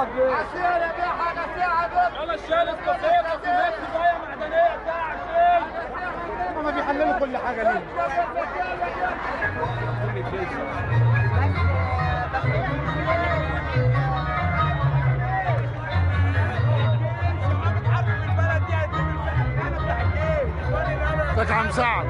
عسير يا بيه حاجة ساعة بيه. يلا الشال الكافيه كافيهات كفاية معدنية ساعة شيء. هما بيحللوا كل حاجة ليه؟ ازيك يا عم سعد؟